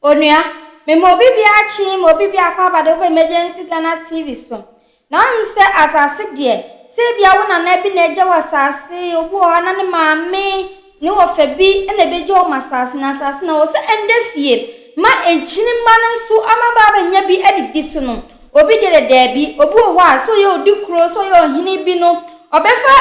Onua, mema obi biara kye ma obi biara kɔ aba de woba Emergency Ghana TV so. Na wonim sɛ asase deɛ, sɛ ebia wo nana bi na agya wo asase, obi wɔ hɔ a na ne maame, ne wɔfa bi na ɛbɛgya wɔn asase, na asase no ɛwɔ sɛ ɛnda fie ma nkyini mma no nso ama ba abɛnya bi adidi so no. Obi deɛ dɛ daabi, obi wɔ hɔ a sɛ ɔyɛ odikuro, sɛ ɔyɛ ɔhene bi no, ɔbɛfa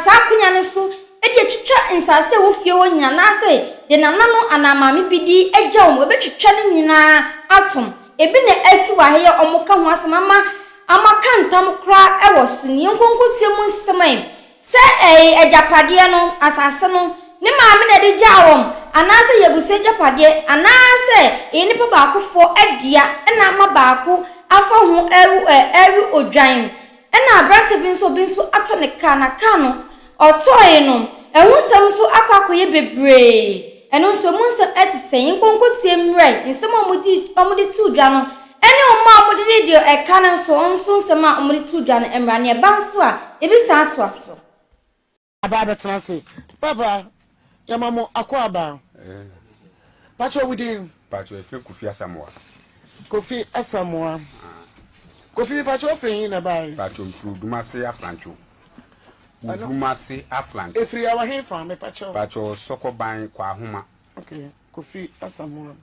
saa akonya no so de atwitwa nsase a ɛwɔ fie hɔ nyinaa anaasɛ deɛ nana no anaa maame bi de agya wɔn, wɔbɛtwitwa ne nyinaa atom. Ebi na asi wɔ ha yi a wɔka ho asɛm ama wɔaka ntam koraa wɔ so ni. Nkonkotie mu nsɛm ɛ, sɛ ɛyɛ agyapadeɛ no, asase no, ne maame na ɛde gyaa wɔn, anaasɛ ɛyɛ abusua agyapadeɛ, anaasɛ ɛyɛ nipa baakofoɔ dea na ama baako afa ho rewe odwan. Ɛna aberante bi nso obi nso atɔ ne kaa na kaa no ɔtɔe no ɛho nsɛm nso akɔ akɔyɛ bebree ɛno nso emu nsɛm ɛte sɛn nkonkotie mmerɛ nsɛm a wɔde wɔde too dwa no ɛne wɔn a wɔde de deɛ ɛka no nso wɔn nso nsɛm a wɔde too dwa no mmra ne ɛba nso a ebi san atoa so. Aba abɛtena ase. Papa, yɛma mo akwaaba. Pakyɛ wo din? Pakyɛ yɛfrɛ Kofi Asamoah. Kofi Asamoah. Kofi mi pakyɛ ofiri hin na ɛbae? Pakyɛ mfiri Odumase Aflantwo. Odumase Aflantwo. Efiri ɛwɔ he fa me pakyɛ? Pakyɛ Sɔkɔban Kwahoma. Okay, Kofi Asamoah.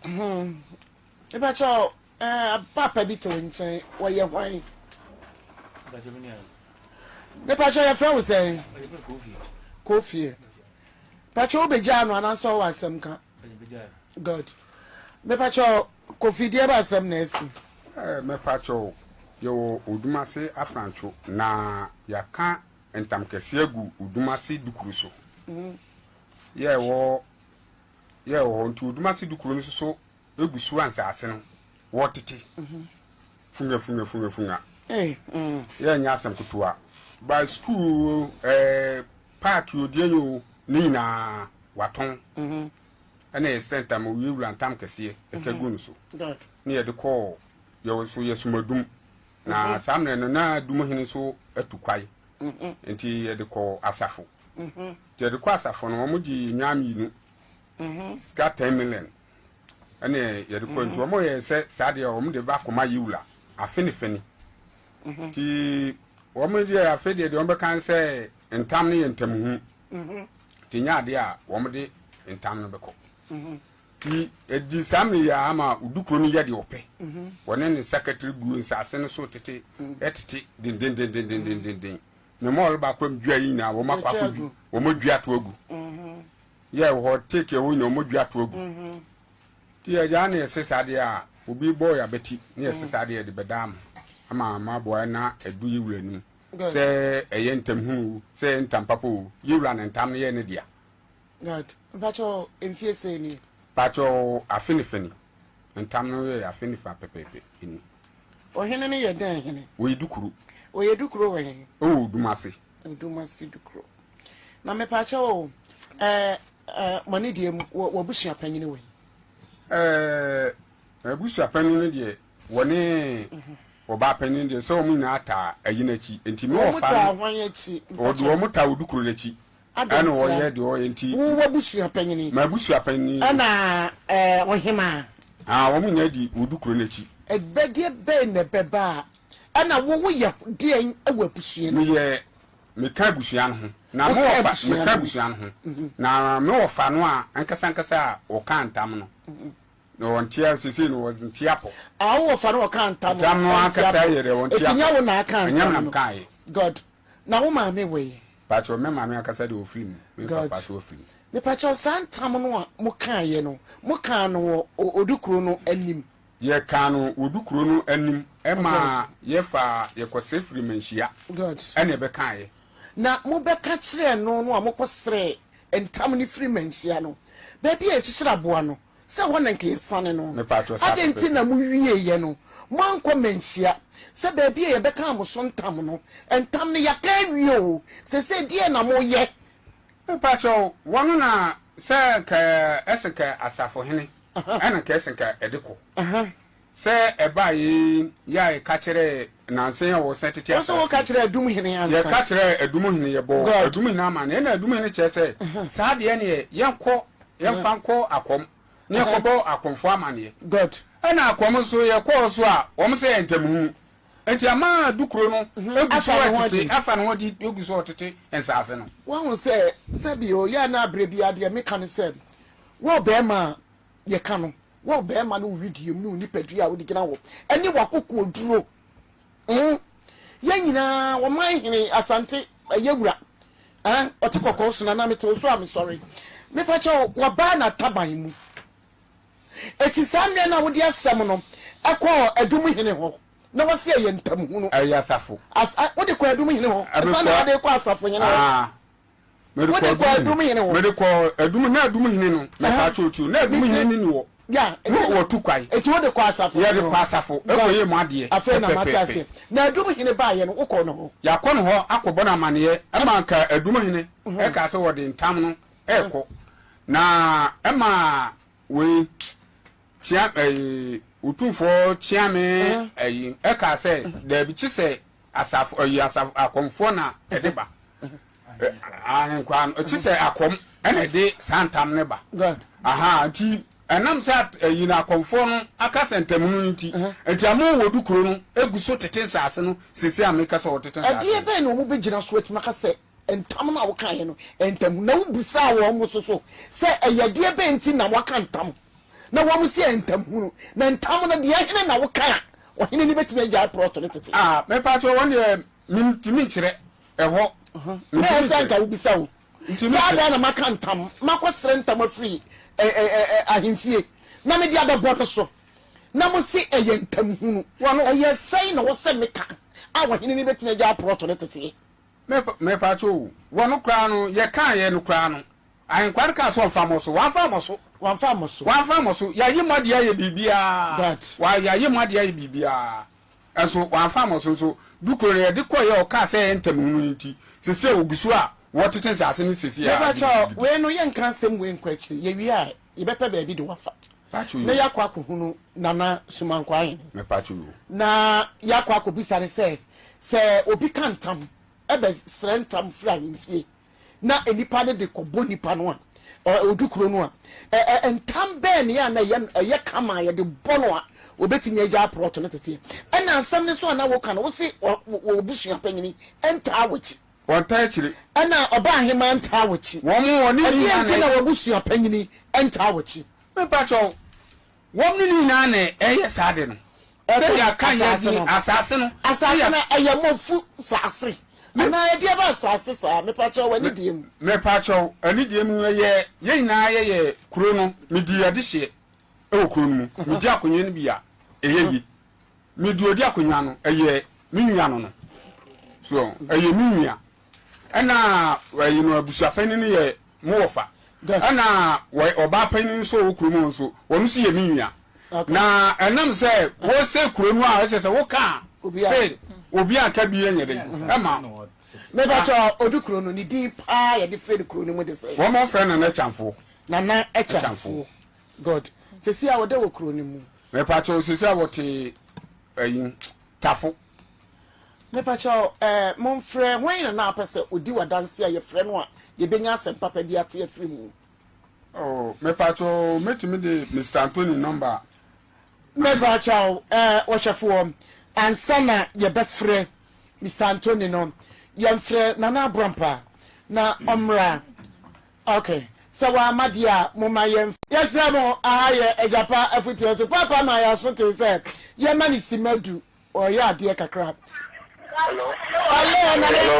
Hmm. Me pakyɛ Eh, paapa bi te wo nkyɛn, wɔyɛ hwan? Mepakyɛ yɛfrɛ wo sɛn? Kofie. Pakyɛ wobɛgyaa no anaasɛ ɔwɔ asɛm ka? Good. Mepakyɛ Kofi deɛ ba asɛm na asi? Eh, mepakyɛ yɛwɔ Odumase Afrantwo na yɛaka ntam kɛseɛ agu Odumase dukuru so. Mm. Yɛwɔ yɛwɔ hɔ nti Odumase dukuru no so egu so a nsaase no wɔtete funga funga funga funga. Yɛ nyɛ asɛm ketewa. Ba sukuu ɛɛ paaki o deɛ nyɛ o ne nyinaa watɔn. Ɛna yɛ srɛ ntam owie wura ntam kɛseɛ ɛka gu no so. Ne yɛde kɔɔ yɛ so yɛ somadum. Na saa mmerɛ no na dum hene nso atu kwae. Nti yɛde kɔɔ asafo. Nti yɛde kɔɔ asafo no wɔn gye nnwan mmienu. Sika 10 million. ɛne yɛde kɔ nti wɔn yɛ sɛ saa deɛ wɔn de ba kɔma yiwla afe ne fɛ ni nti wɔn deɛ afe deɛ deɛ wɔn bɛka sɛ ntam no yɛ ntam hu nti nyɛ adeɛ a wɔn de ntam no bɛkɔ nti edi saa mmiri yɛ ama odukuro no yɛ deɛ ɔpɛ wɔne ne sakatiri gu nsaase no so tete ɛtete dendendendendenden ne mɔɔl baako mu dua yi nyinaa wɔn akɔ akɔdu wɔn adua ato agu. Yɛ wɔ hɔ take ɛwɔ nyina ɔmo dua to agu ti yɛ gyaa na yɛse saa deɛ a obi bɔ yɛ abati na yɛse saa deɛ yɛde bɛdaa mo ama mo aboa na ɛdu yɛ wura anim sɛ ɛyɛ ntam hunu o sɛ ɛyɛ ntam papa o yɛ wura ne ntam no yɛ ne dea. God mpakyɛw mfie sɛn ni. Mpakyɛw afe ne fɛ ni ntam no yɛ afe ne fa pɛpɛɛpɛ ni. Ɔhene no yɛ dɛn hene? Ɔyɛ dukuru. Ɔyɛ dukuru wɔ he? Ɛwɔ Odumase. Odumase dukuru. Na mepaakyɛw o, ɛɛ ɛɛ mo ani deɛ mu wɔ w'abusua panyin wɔ yi. Ɛɛ abusua panyin no deɛ wɔne ɔbaa panyin deɛ sɛ wɔn nyinaa taa ayi n'akyi nti me wɔn wɔfa taa no hwan akyi? wɔde Mpakyɛw. wɔn taa odukuro n'akyi Adɛn ɛna ntia? wɔyɛ deɛ ɔyɛ nti Wo w'abusua panyin m'abusua panyin ɛna ɛɛ ɔhemaa. ah wɔn nyinaa di odukuro n'akyi. Ɛbɛdeɛ bɛn na ɛbɛba a ɛna wo woyɛ deɛn wɔ abusua no mu? Meyɛ Meka abusua no ho. Na me Woka wɔfa, abusua meka no ho. abusua no ho. Na me wɔfa no a ankasa ankasa a ɔkaa ntam no, na ɔnte a sesei no ɔnte apɔ. Ah, wo wɔfa no ɔkaa ntam no, Ntam no ɔnte ankasa apɔ. yɛ dɛ ɔnte Eti apɔ. nyɛ wo na aka Ɛnyɛ me ntam na no. mekaeɛ. God. Na wo maame wɔ he? Pakyɛw, me maame ankasa deɛ ɔfiri mu. Me God. papa nso ɔfiri mu. Mepakyɛw, saa ntam no a mokaeɛ no, mokaa no wɔ Odukuro no anim? Yɛkaa no wɔ kuro no anim ma yɛfaa yɛkɔsrɛ firii Manhyia ɛna ɛbɛkaeɛ. Na mobɛka kyerɛɛ no no a mokɔsrɛɛ ntam no firi Manhyia no, baabi a yɛkyekyere aboa no, sɛ ɛhɔ na nka yɛsiane no. Mepatwɔ saa Adɛn nti pɛpɛpɛ. na mowieeɛ no, moankɔ Manhyia, sɛ baabi a yɛbɛkaa mo so ntam no? Ntam no, yɛaka awie o, seesei deɛn na moyɛ? Mepakyɛw, wɔn na sɛ nka ɛse nka asafohene ɛna nka ɛse nka ɛde kɔ. Sɛ ɛbaa yei yɛ a yɛka kyerɛɛ nansa yi a wɔsan tete Wo nso woka asase yi. kyerɛɛ Adum hene ansa? Yɛka kyerɛɛ Adum hene, yɛbɔɔ God. Adum hene amanneɛ, ɛna Adum hene kyerɛ sɛ saa deɛ neɛ yɛnkɔ. yɛmfa nkɔ akɔm na yɛkɔbɔ akɔmfoɔ amaneɛ. Good. Ɛna akɔm nso yɛkɔɔ so a wɔn sɛ yɛ ntamuhunu. Nti ama dukuro no egu so Afa ne ho ɛtete adi. afa ne ho adi egu so ɔtete nsaase no. Wahu sɛ sɛbi o yɛ a na aberɛ biara deɛ meka ne sɛ wo barima a yɛka no wo barima ne wo wedeɛ mu ne wo nipadua a wode gyina hɔ ɛne w'akokoɔduro mm yɛn nyinaa ɔman hene Asante ɛyɛ wura eh ɔte kɔkɔɔ so na na mete wo so a mesɔre mepa kyɛw wabaa n'ataban mu Eti saa mmerɛ no a wode asɛm no kɔɔ Adum hene hɔ na wɔse ɛyɛ ntamhunu. Ɛyɛ asafo. As, a, wode kɔ Adum hene hɔ. Ansa na wode kɔ asafo hene hɔ. Ah, mede Wode kɔ kɔ Adum Adum hene hɔ. Mede kɔ Adum, na Adum hene no, mɛka akyerɛ wo tio, na Adum hene no ni hɔ. Ya, Na wɔtu kwae. Eti wode kɔ asafo hene Yɛde hɔ. kɔ asafo, ɛkɔ yɛ mu adeɛ Afei na mate pɛpɛpɛpɛ. aseɛ. Na Adum hene baeɛ no, wokɔɔ ne hɔ. Yɛakɔ ne hɔ akɔbɔ no amaneɛ, ɛma anka Adum hene ɛkaa sɛ wɔde ntam no ɛrekɔ. Na ɛma wei kyea ɛyi otumfoɔ kyeame ɛyi ɛkaa sɛ daabi kye sɛ asafo ɛyi asafo akɔmfoɔ na ɛde ba ahenkwaa no kye sɛ akɔm ɛna ɛde saa ntam ne ba aha nti ɛnam sɛ ɛyi na akɔmfoɔ no aka sɛ ntam no nti nti ama wɔ du kuro no egu so tete nsaase no sese a meka sɛ wɔtete nsaase Ɛdeɛ bɛn na wɔn bɛgyina so atumi aka sɛ Ntam no a wokaeɛ no, ntam. Na wobisaa wɔn nso so sɛ, Ɛyɛ deɛ bɛn nti na woaka ntam? Na wɔn se, Ɛyɛ ntam hunu. Na ntam no, deɛ hene na woka a, ɔhene no bɛtumi agyae prɔto no tete? Ah, mepakyɛw, wɔn deɛ mentumi nkyerɛ ɛhɔ. Na ɛsɛ sɛ anka wobisa o, Ntumi sɛ nkyerɛ. adɛn na maka ntam, makɔsrɛ ntam afiri ahemfie, na mede abɛbɔ no so, na mose ɛyɛ ntam hunu? Ɛyɛ sɛn na ɛwɔ sɛ meka a ɔhene no bɛtumi agyae prɔto no tete? Me mepatwo o, wɔ no koraa no, yɛ kaa yɛ no koraa no, ahenkwaa no kaa sɛ ɔnfa mmɔ so, wamfa ammɔ so. Wamfa ammɔ so. Wamfa ammɔ so, yɛaye mo adeɛ ayɛ biribiara, But. wa yɛaye mo adeɛ ayɛ biribiara, nso wamfa ammɔ so, nso dukuro no yɛde kɔeɛ a ɔkaa sɛ ɛyɛ ntamhunu no nti, seesei ɔgu so a wɔtete nsaase no seesei a Mepakyɛw, gidigidi. wei no yɛnka asɛm wei nkɔ akyiri, yɛwie a yɛbɛpɛ baabi de wo afa Patwo na yoo. yɛakɔ akɔhunu Nana Sumankwaa Ahene. Mepatwo yoo. Na yɛakɔ akɔbisa no sɛ, sɛ obi ka ntam bɛsrɛ ntam firi ahemfie na nnipa no de kɔbɔ nipa no a, ɔdu kuro no a, ɛ, ɛ, ntam bɛn ne a na ɛyɛ, ɛyɛ kama a yɛde bɔ no a wɔbɛtumi agya aprɔto no teteɛ? Ɛna asɛm no nso a na woka no, wo se wɔ busua panyini ntaa w'akyi. Wɔntaa akyire. Ɛna ɔbaa ahemaa ntaa w'akyi. Wɔn, wɔne ne Ɛdeɛn nyinaa nti na na w'abusua panyini ntaa w'akyi? Mepakyɛw, Wɔn ne nyinaa na ɛyɛ saa ade no. Sɛ yɛaka yɛn din, asaase no. Asaase no ɛyɛ mofu saase anaa ɛdeɛ ba asaase saa? Mepakyɛw anidie mu. Mepakyɛw anidie mu ɛyɛ yɛn nyinaa yɛyɛ kuro no. Medi adehyeɛ ɛwɔ kuro no mu. Medi akonnwa no bi a ɛyɛ yie. Medi odi akonnwa no ɛyɛ me nua no no. So ɛyɛ me nua. Ɛna ɛyi no abusuapanin no yɛ mo wɔfa. Ɛna ɔbaa panin nso wɔ kurom hɔ nso wɔn nso yɛ me nua. Na ɛnam sɛ wɔsɛ kuro no a ɛsɛ sɛ woka a sɛ obi anka bi yɛ nyɛ dɛ ɛma. Mebakyɛ odu kuro no ne din paa yɛde frɛ no kuro no mu de sɛ. Wɔn frɛ Nana Kyamfoɔ. Nana Kyamfoɔ. God. Sɛsi a wɔda wɔ kuro no mu. Mepakyɛ sɛsi a wɔte ɛyi Tafo. Mepakyɛw eh, momfrɛ, hwan na na apɛ sɛ odi w'adanse a yɛfrɛ no a yɛbɛnya asɛm papa bi ate afiri mu? Oh, mepakyɛw, mɛtumi de Mister Anthony nɔmba? Mepakyɛw eh, ɔhwɛfoɔ, ansa na yɛbɛfrɛ Mister Anthony no, yɛmfrɛ Nana Aborampa na ɔmmra. Ok, sɛ wamma deɛ a, momma yɛmf. Yɛsrɛ mo, aha yɛ Agyapa afutuo so. Paapa maa yɛn aso tee sɛ yɛmma no simma du. Ɔreyɛ adeɛ kakra. Hello. Hello, Nana. Hello.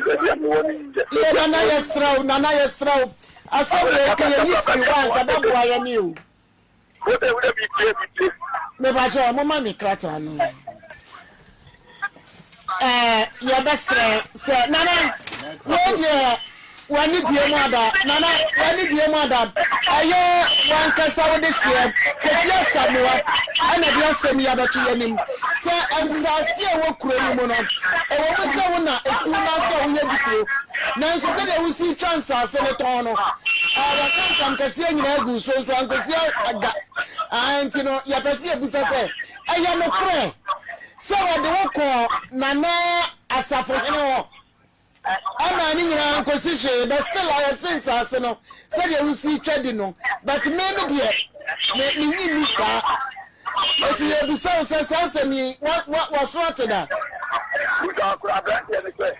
Baabi a mewɔ no yɛ. Yɛ Nana yɛsrɛ wo, Nana yɛsrɛ wo. Asɛm wei ka yɛyi firi hɔ a nka bɛboa yɛn o. Wode wode bi tie bi tie. Mepakyɛ mo ma me krataa no. Ɛɛ yɛbɛsrɛ sɛ Nana wei deɛ W'ani die mu ada, Nana, w'ani die mu ada. Ɛyɛ w'ankasa wo dehyeɛ, Kofi Asamoah, ɛna de asɛm yi abɛto y'anim sɛ nsaase a ɛwɔ kuro no mu no, ɛwɔ mu sɛ wo na ɛsi wo nan so a woyɛ dikuro, nanso sɛdeɛ wosi twa nsaase no tɔn no, wɔka ntam kɛseɛ nyinaa gu so nso ankosi aga. Ae, nti no yɛpɛ sɛ yɛbisa sɛ, ɛyɛ nokorɛ sɛ wɔde wo kɔɔ Nana Asafohene hɔ? Ɛmaa ne nyinaa nkosi hwee but still ayɛ se nsaase no sɛdeɛ wosi twa di no but me me deɛ me menyi nni saa. Eti yɛbisa wo sɛ saa asɛm yi wa wa waso ate da? Bisa akora aberanteɛ no sɛ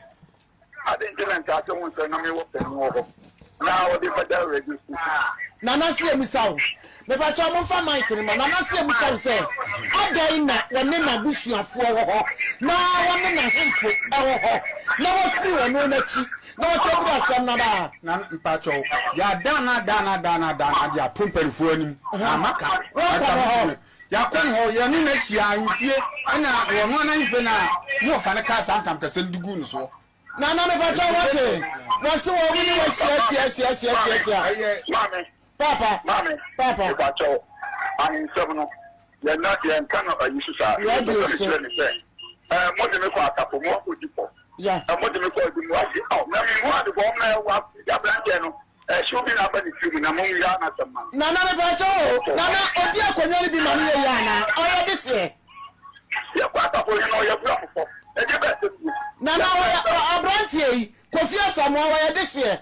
adɛn nti na nsaase ho nsɛm na mewɔ panin wɔ hɔ na ɔde bɛda radio station. Nana se yɛmmisa wo. Mepakyɛw momfa mic no ma Nana se yɛmmisa wo sɛ adɛn na wɔne n'abusuafoɔ wɔ hɔ na wɔne n'ahemfo wɔ hɔ na wɔfiri ɔno n'akyi na wɔtɛbiri asɛm no aba? Nana mpakyɛw yɛadan no adan no adan no adan no de ato mpanimfoɔ anim na maka. Wɔakɔ no hɔ. Yɛakɔ no hɔ yɛne no ahyia ahemfie ɛna wɔn ano ahemfie na ne wɔfa no kaa saa ntam kɛseɛ no de guu no soɔ. Nana mepakyɛw wɔte wɔse wɔn ne wɔahyia hyia hyia hyia hyia hyia. Maame. Papa. Maame. Papa. Mepakyɛw ahensɛm no yɛn na yɛn ka no ayi so saa. Radio so. Kyerɛ ne sɛ ɛɛ mo de me kɔ asafo mo akɔ di pɔ. Ya. Ɛɛ mo de me kɔ adi mo adi ɔ na mi hu adi bɔ ɔmo na ɛwɔ aberanteɛ no ɛhyew bi na aba ne tiri mu na mo nwia n'asɛm ma no. Nana mepakyɛw o nana odi akonnwa no bi ma no yɛ yie anaa ɔyɛ de hyeɛ. Yɛkɔ asafo he no ɔyɛ bua mo fɔ ɛdeɛ bɛɛ sɛm bio. Nana ɔyɛ aberanteɛ yi Kofi Asamoah ɔyɛ de hyeɛ.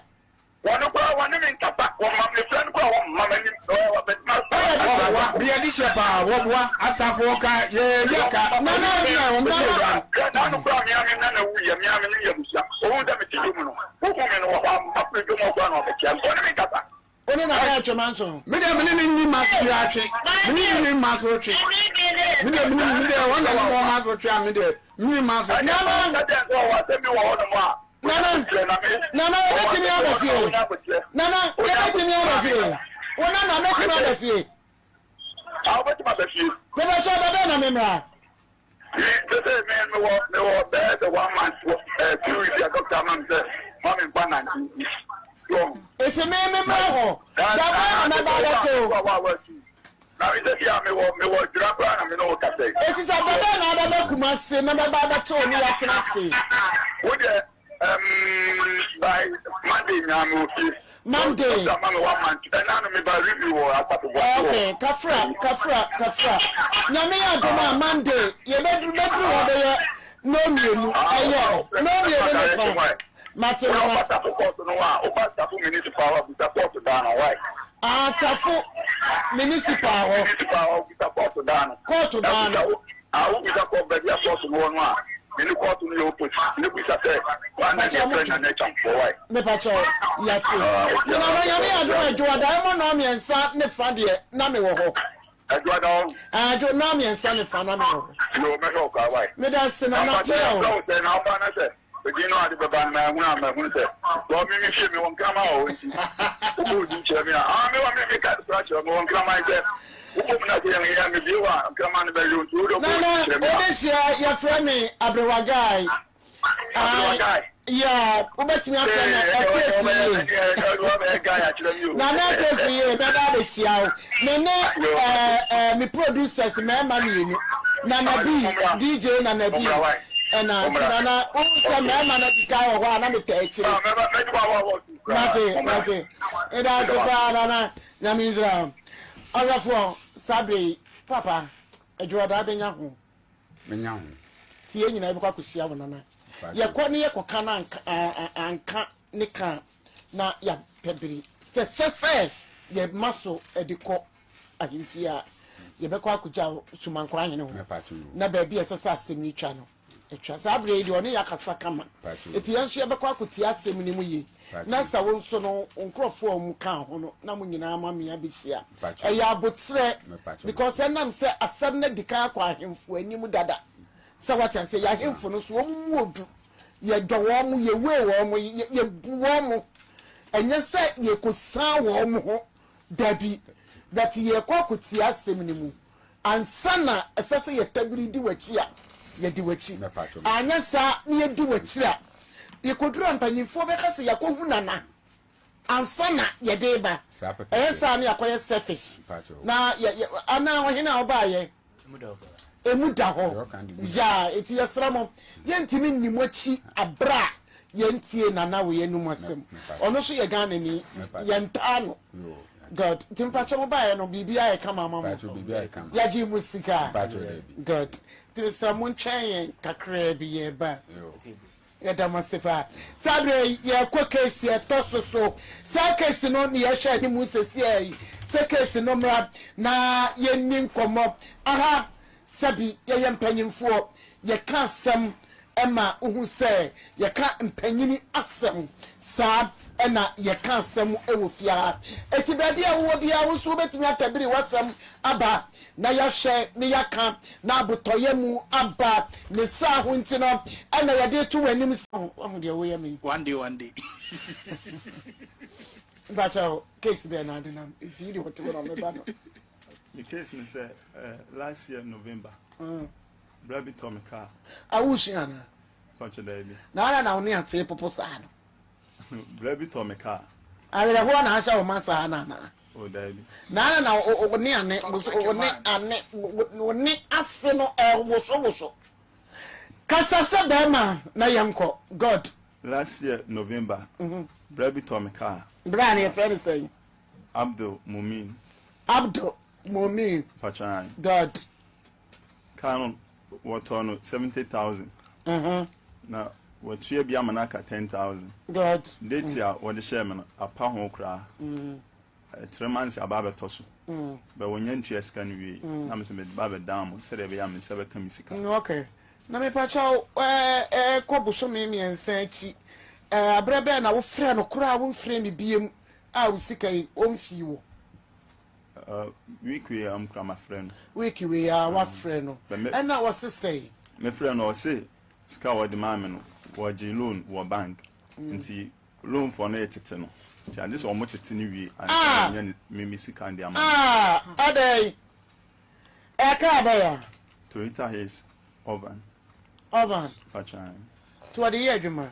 Wɔn koraa wɔne me nkasa, wɔma mefrɛ no koraa wɔmma m'anim. Ɔboa, meyɛ dehyeɛ paa, wɔboa, asafo ɔka, yɛyɛ ka, Nana, Nana. Nana koraa mea me nana wuyɛ, mea me ne yɛ abusua, ohun sɛ mete dwom no, wohu me no wɔ hɔ a, mma firi dwom hɔ koraa na ɔbɛkyea me, ɔne me nkasa. Wo ne Nana atwe manso. Me deɛ me ne ne nni manso biara twe, me ne ne nni manso twe, me deɛ me ne me deɛ wɔn na ne wɔn manso twe a me deɛ me ne manso twe. Nana. Nana, Nana yɛbɛtumi aba fie. Nana, yɛbɛtumi aba fie. Wo nana mɛtumi aba fie. Wobɛtumi aba fie. Mebɛkyɛ ɔda bɛn na memmra? Sese me mewɔ mewɔ bɛyɛ sɛ one month wɔ ɛɛ 2 weeks a doctor ama me sɛ ma me mpa nante nti. Eti me memmra hɔ. Da bɛn na mɛba abɛto? Na me sɛ bia mewɔ mewɔ adwira koraa na me ne wo kasa yi. Eti sɛ da bɛn na abɛba Kumasi na mɛba abɛto wo ne yɛatena ase? Wo deɛ um, by Monday nyinaa mewɔ fie. Monday. Doctor ma me one month. Ɛna no meba review wɔ Asafo Boakye hɔ. Okay, kafra, kafra, kafra. Nyame yɛ adom a Monday yɛbɛduru bɛduru hɔ bɛyɛ nnɔnmienu. Ɛyɛ nnɔnmienu ne fa. Mate Wọ́n nana. bá Tafo kóòtù no wá, ó bá Tafo municipal hɔ, bisa kóòtù dan no, why? Ah, Tafo municipal hɔ. Municipal hɔ, bisa kóòtù dan no. Kóòtù dan no. Ah, wo bisa kɔ baabi a kóòtù no wɔ no a, me ne kóòtù no yɛ opposite. Ne bisa sɛ, wɔn na deɛ fɛ Nana Acheampong, why? Mepakyɛ yate. Ti nana nyame yɛ adom adwoada ɛmɔ nnɔɔ mmiɛnsa ne fa deɛ na mewɔ hɔ. Adwoada hɔ. Adwo nnɔɔ mmiɛnsa ne fa na mewɔ hɔ. Yo, mɛhwɛ wo koraa, why? Meda ase nana pia o. Na mpakyɛ yɛfrɛ wo sɛ na woba na sɛ Edin no a ɔde bɛba no, mahunu a mahunu sɛ wɔ me me fie mewɔ nkraman wɔ hɔ nti wobɔ odin kyerɛ me a ah mewɔ me meka kora kyerɛ mewɔ nkraman sɛ wobɔ mu na sɛ yɛn yɛn mebie hɔ a nkraman no bɛyɛ nti wode wobɔ odin kyerɛ me a. Nana odehyia yɛfrɛ me Aberewa Guy. Aberewa Guy. Yeah, wobɛtumi afrɛ me ɛkɔ efie. Nana ɛkɔ efie bɛba abɛhyia wo. Me ne ɛɛ me producers mmarima mmienu. Nana B, DJ Nana B. Ɛna nti nana wohu sɛ mmarima no adi kan wɔ hɔ a na metɛ akyire. Mate mate. Ɛda ase paa nana nyame nhyira wo. Ɔhwɛfoɔ saa berɛ yi papa adwumadaa bɛnya ho. Menya ho. Nti yɛn nyinaa yɛbɛkɔ akɔhyia wo nana. Yɛkɔ ne yɛkɔka no anka ne ka na yɛapɛ bere sɛ sɛ sɛ yɛma so de kɔ ahemfie a yɛbɛkɔ akɔgya Sumankwaa ahene hɔ na baabi a ɛsɛ sɛ asɛm yi twa no atwa. Saa bere yi deɛ ɔne yɛ akasa kama nti yɛn nso yɛbɛkɔ akɔtie asɛm no mu yie na sɛ wo nso no nkurɔfoɔ a wɔn ka ho no na mo nyinaa mo amea bɛhyia. Ɛyɛ aboterɛ because ɛnam sɛ asɛm no adi kan akɔ ahemfo anim dada sɛ wate aseɛ yɛ ahemfo no so wɔn mu odu Yɛdɔ wɔn, yɛwee wɔn, yɛbu wɔn. Ɛnyɛ sɛ yɛkɔsian wɔn ho, dabi, but yɛrekɔ akɔtie asɛm no mu. Ansa na ɛsɛ sɛ yɛtabiri di w'akyi a, yɛdi w'akyi. Anyɛ saa na yɛdi w'akyiri a, yɛkɔduru a mpanyimfoɔ bɛka sɛ yɛakɔhu Nana ansa na yɛde reba. Ɛyɛ saa na yɛakɔyɛ selfish. Na yɛ, yɛ, anaa ɔhene a ɔbaeɛ. Emu da hɔ. Yeah, eti yɛsrɛ mo, yɛntumi nni mo akyi aberɛ a yɛntie Nana wei anum asɛm. Ɔno nso yɛ Ghanani, yɛntaa no. Good. Nti mpakyɛ mo baeɛ no, biribi ayɛ kama ama mo? Yɛgye mo sika? Good. Nti mesrɛ mo ntwɛn yɛn kakraa bi yɛreba. Yɛda mo ase paa. Saa berɛ yi yɛrekɔ case ɛtɔ so so. Saa case no ne yɛhwɛ anim sesiaa yi sɛ case no mmra na yɛnni nkɔmmɔ. Aha sɛbi yɛyɛ mpanyinfoɔ, yɛka asɛm ma wohu sɛ yɛka mpanyini asɛm. Saa na yɛka asɛm wɔ fie ha. Eti baabi a wowɔ biara wo nso wobɛtumi atabiri w'asɛm aba na yɛahwɛ ne yɛaka na abotɔyɛ mu aba. Ne saa ho nti no ɛna yɛde reto w'anim sɛ. Wahu deɛ woyɛ me yi. One day, one day. Mpakyɛw, case bɛn na ade nam? Mfii deɛ ɔte hɔ na meba no. Me case ne sɛ eh, last year November, mm. bra bi tɔ me car. Awusua anaa? Mpakyɛ daabi. Na ara na wo ne atee popo saa no. Bra bi tɔ me car. Awerɛhoɔ na ahyɛ wo ma saa no anaa? O daabi. Na ara na wo ne ane, wo ne ane, wo ne ase no ɛwosowoso. Kasa sɛ bɛrima na yɛnkɔ. God. Last year November, bra bi tɔ me car. Bra no yɛfrɛ no sɛn? Abdul Mumin. Abdul Mumin. Mpakyɛ ae. God. Car no wɔtɔɔ no 70,000. Na wɔatua bi ama no aka 10,000. God. Date a wɔde hyɛɛ me no apa ho koraa. 3 months aba abɛtɔ so. Bɛ wɔnya ntua sika no wie. Na mesɛ mede ba abɛdan mo sɛdeɛ ɛbɛyɛ a me nsa bɛka me sika. Okay. Na mepakyɛw ɛɛ kɔ bosome 3 akyi ɛɛ aberɛ bɛn na wofrɛ no koraa womfrɛ no biem a wo sika yi ɔmfii wo? Week wei a mkura mafrɛ no. Week wei a wafrɛ no. Ɛna ɔse sɛn? Mefrɛ no ɔse sika a wɔde maa me no wɔgye loan wɔ bank nti loan foɔ no retete no nti agye sɛ wɔn tete no wie ansa na wɔnya ne me sika de ama me. Ah adɛn? Ɛka bɛn a? Toyota Hiace Ovan. Ovan. Patran. Nti wɔde yɛ adwuma?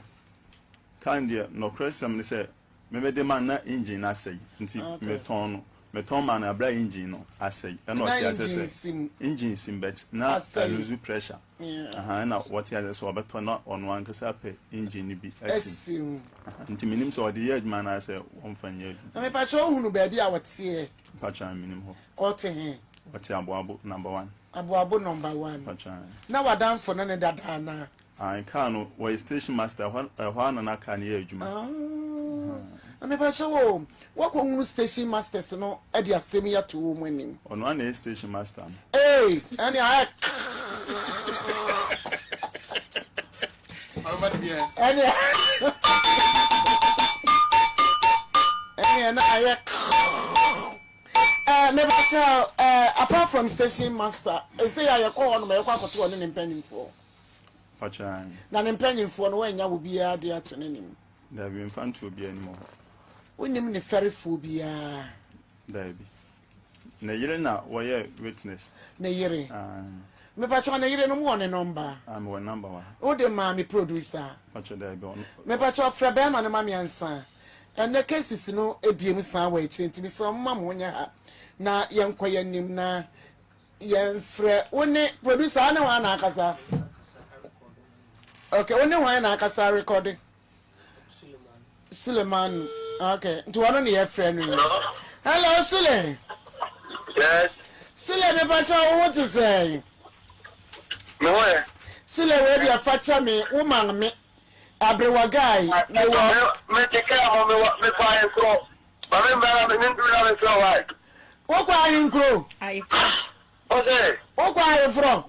Car no deɛ nɔkorɛ sɛm ne sɛ Me mede ma no na engine no asɛe nti metɔn no metɔn maa no abere a engine no asɛe ɛna ɔte aseɛ sɛ engine sim but na alose pressure ahaa ɛna wɔte aseɛ sɛ ɔbɛtɔ na ɔno ankasa apɛ engine no bi asim nti menim sɛ ɔde yɛ adwuma anaasɛ wɔmfa nyɛ adwuma. Na mepakyɛ wohunu baabi a ɔteɛ? Mpakyɛ menim hɔ. Ɔte he? Ɔte Aboabo number one. Aboabo number one. Mpakyɛ. Na w'adamfo no ne dada anaa? Ae car no wɔyɛ station master ɛhɔ ɛhɔ ara na na car no yɛ adwuma. Ah, na mepa kyɛw o, woakɔ hunu station masters no de asɛm yi ato wɔn anim? Ɔno ara na ɛyɛ station master no. Ee, ɛne ayɛ ɛne ɛne na ayɛ ɛɛ mepa kyɛw ɛɛ apart from station master, ɛsɛ yɛ a yɛkɔ hɔ nom yɛkɔ akɔto ɔne ne mpanyinfoɔ. Mpakyɛ aane. Na ne mpanyinfoɔ no wannya obiara de ato n'anim? Daabi, memfa nto obiara anim wɔ hɔ. Wonnim ne fɛrefoɔ biara? Daabi. Ne yere na wɔyɛ witness. Ne yere? Aane. Mepakyɛ ne yere no mowɔ ne nɔmba? Aane, mewɔ ne nɔmba wɔ ha. Wode maa me producer? Mpakyɛ daabi, ɔno. Mepakyɛ frɛ bɛɛma no ma me ansa. Ɛnnɛ cases no ebiem san wɔ akyire nti mesrɛ mo momma mo ho nyɛ ha na yɛnkɔ yɛn anim na Yɛnfrɛ wo ne producer wo ne hwan na akasa? Okay, wo ne hwan na akasa recording? Suleiman. Okay, nti wɔn ne yɛfrɛ no yi. Hello, Sule. Yes. Sule, mepakyɛ wo ho te sɛn? Me ho yɛ. Sule, wei deɛ fa kyɛ me, wo man me. Aberewa guy, me wɔ. Me te kaa mu, me wɔ, me kɔ ayeforɔ. Maame mbra na me nduru na me frɛ wo ae. Wokɔ ahenkuro. Ayeforɔ. Ɔsɛ. Wokɔ ayeforɔ.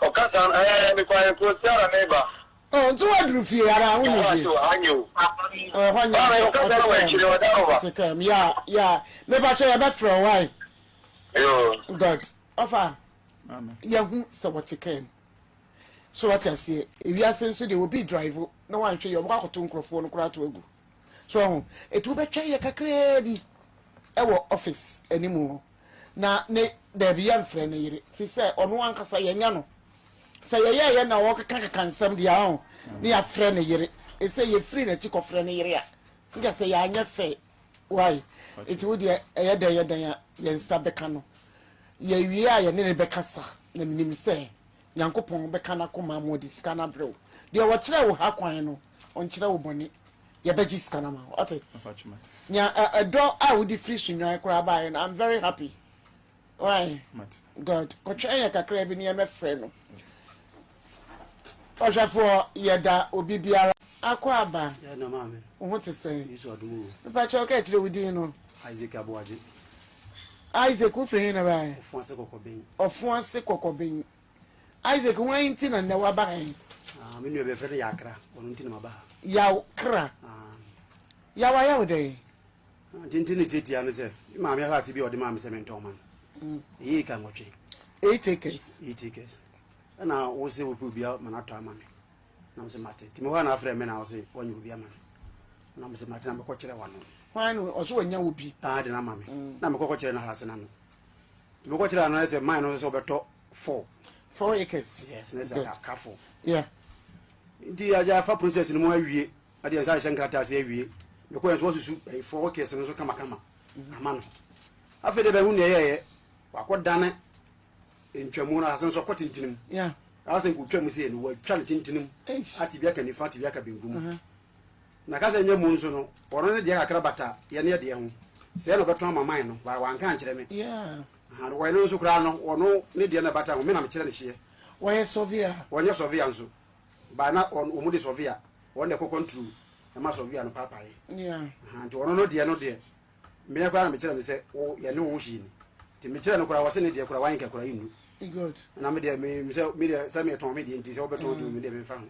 Ɔkasa no ɛɛ mekɔ ayeforɔ si ara meba. Oh nti waduru fie ara wo ni fie. Ɛhɔ nyɛ o. Ɛhɔ nyɛ. Maame ɔkasa no wɔ akyire ɔda hɔ ba. Ɔte kaa mu ya ya mepa kyɛ yɛbɛ frɛ wo ae. Yoo. God ɔfa yɛhu sɛ wɔte kaa mu. So wate aseɛ ewiase nso deɛ obi drive na wanhwɛ yɛ ɔbɛkɔ akɔto nkurɔfoɔ no koraa to agu. So wahu? Eti wobɛtwɛn yɛ kakraa bi wɔ office anim hɔ. Na ne daabi yɛmfrɛ ne yere, firi sɛ ɔno ankasa yɛanya no. Sɛ yɛyɛɛyɛ na ɔkekakeka nsɛm deɛ a, ne yɛafrɛ ne yere. Ɛsɛ yɛfiri n'akyi kɔfrɛ ne yere a, nka sɛ yɛanyɛ fɛ. Why? Eti wo deɛ ɛyɛ dɛn yɛ dɛn a yɛn nsa bɛka no. Yɛwie a yɛne ne bɛkasa, na menim sɛ Nyankopɔn bɛka n'akoma ama ɔde sika no abrɛ wo. Deɛ ɔkyerɛɛ wo ha kwan no, ɔnkyerɛ wo bɔne. Yɛbɛgye sika no ama wo. Ɔte? Nea ɛdɔ a wode firi Sunyani koraa baeɛ no, I'm very happy. Why? God, kɔtwɛn yɛ kakra bi ne yɛmɛfrɛ no. Ɔhwɛfoɔ yɛda obi biara. Akɔ aba. Yɛ na maame. Wo ho te sɛn? Yesu adom o. Mepakyɛw ka kyerɛ wo din no. Isaac Aboagye. Isaac wo firi he na baeɛ? Ɔfoase Kɔkɔben. Ɔfoase Kɔkɔben. Isaac hwan nti na nnɛ waba ha yi? Ah, me nua bi yɛfrɛ no Yakra, ɔno nti na maba ha. Yaw Kra. Ah. Yaw ayɛ wo dɛn? Ah, tenten ne tiatia ne sɛ, me maame asase bi a ɔde maa me sɛ mentɔn ma no. Ɛyɛ eka nwɔtwe. 8 acres. 8 acres. Ɛna wo sɛ wopɛ obi ama no atɔ ama me. Na me sɛ mate. Nti mehɔ a na afrɛ me na wo sɛ woanya obi ama me. Na me sɛ mate na mekɔ kyerɛ wano. Hwan no ɔso wanya obi? Ah, de no ama me. Na mekɔ kɔ kyerɛ no asase no ano. Nti mekɔ kyerɛ ano sɛ mine no sɛ wɔbɛtɔ 4. 4 acres. Yes, na sɛ aka 4. Nti agya afa process no mu awie. Ade nsa ahyɛ nkrataa ase awie. Mekɔ yɛn nso wasusu ɛyɛ 4 acres no nso kamakama ama no. Afei de bɛhu nea ɛyɛɛyɛ. Wakɔ dane ntwamu no asase nso ɔkɔ tintinim. Asɛ nka otwa mu sei no watwa no tintinim. Ate bi aka nifa, ate bi aka benkum. Na kasa nyɛ mu nso no, ɔno ne deɛ kakra bata yɛ ne deɛ ho. Sɛ na ɔbɛtɔn ama man no, wanka ankyerɛ me. Wɔyɛ no nso koraa no, ɔno ne deɛ na ɛbata ho, me na mekyerɛ no hyeɛ. Wɔyɛ surveyor. Wɔnyɛ surveyor nso. Ba na wɔn de surveyor, wɔn na ɛkɔ kɔnturu ɛma surveyor no paapaeɛ. Nti ɔno no deɛ no deɛ, mmea koraa na mekyerɛ no sɛ wo yɛne wo hye ni. Nti mekyerɛ no koraa wɔse ne deɛ koraa wanyɛ nka koraa nnu. Na me deɛ me sɛ me deɛ sɛ metɔn me deɛ nti sɛ wobɛtɔn deɛ me deɛ memfa ho.